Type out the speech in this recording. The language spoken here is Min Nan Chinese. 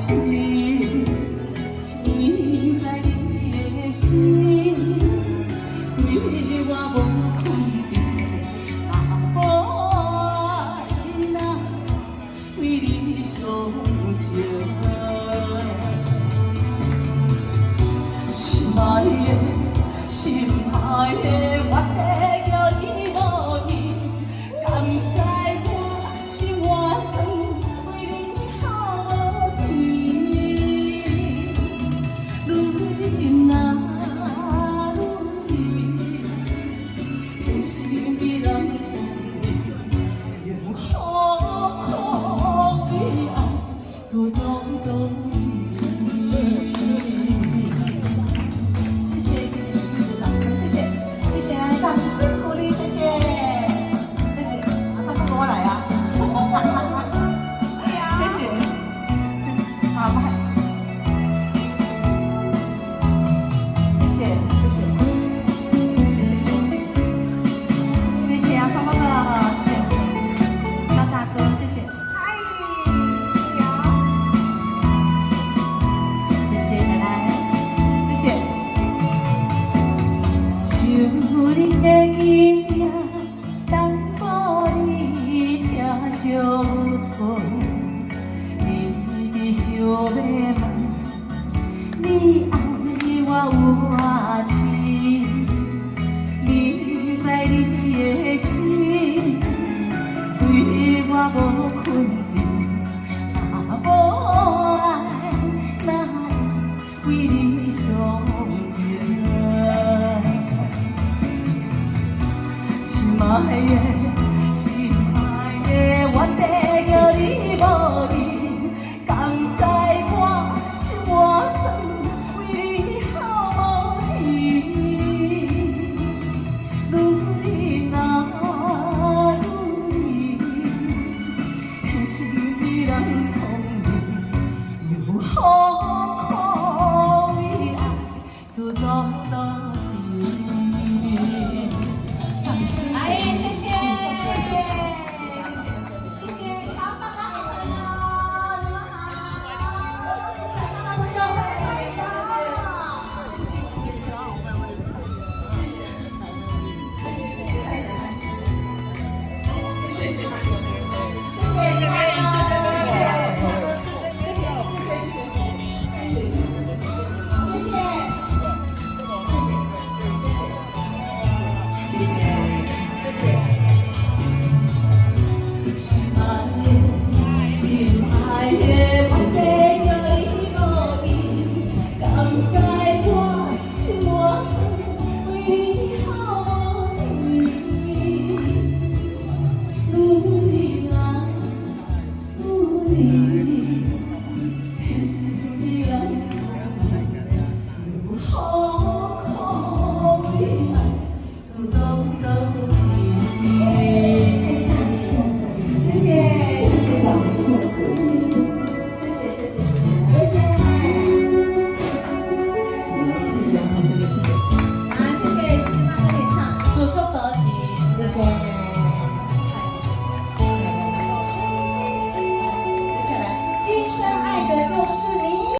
痴，你知你的心對我無肯定，若無愛，哪會為你傷情？心愛的，心愛的，我地叫你無閒，敢知我心偌酸，為你哭無停。女人啊，女人，天生比人聰明，又何苦為愛做作多情？謝謝謝謝謝謝掌聲，謝謝謝謝掌聲鼓勵，謝謝謝謝，啊，他不跟我來啊，謝謝，好，拜，謝謝謝謝謝謝謝謝啊，芳芳哥，謝謝張大哥，謝謝，嗨，謝謝奶奶，謝謝。想你的影，等無你疼惜我，你一直想欲問，你愛我有偌深？你知你的心對我無肯定，若無愛，哪會為你傷情？心愛的，心愛的，我地叫你無閒，敢知我心偌酸，為你哭無停。女人啊，女人，天生比人聰明，又何苦為愛自作多情？哎，謝謝，謝謝謝謝謝謝橋上的好朋友，你們好，橋上的朋友揮揮手，謝謝謝謝謝謝謝謝謝謝謝謝大哥，謝謝謝謝謝謝謝謝謝謝謝謝。心愛的，心愛的，我地叫你無閒，敢知我心偌酸，為你哭無停。女人啊，女人，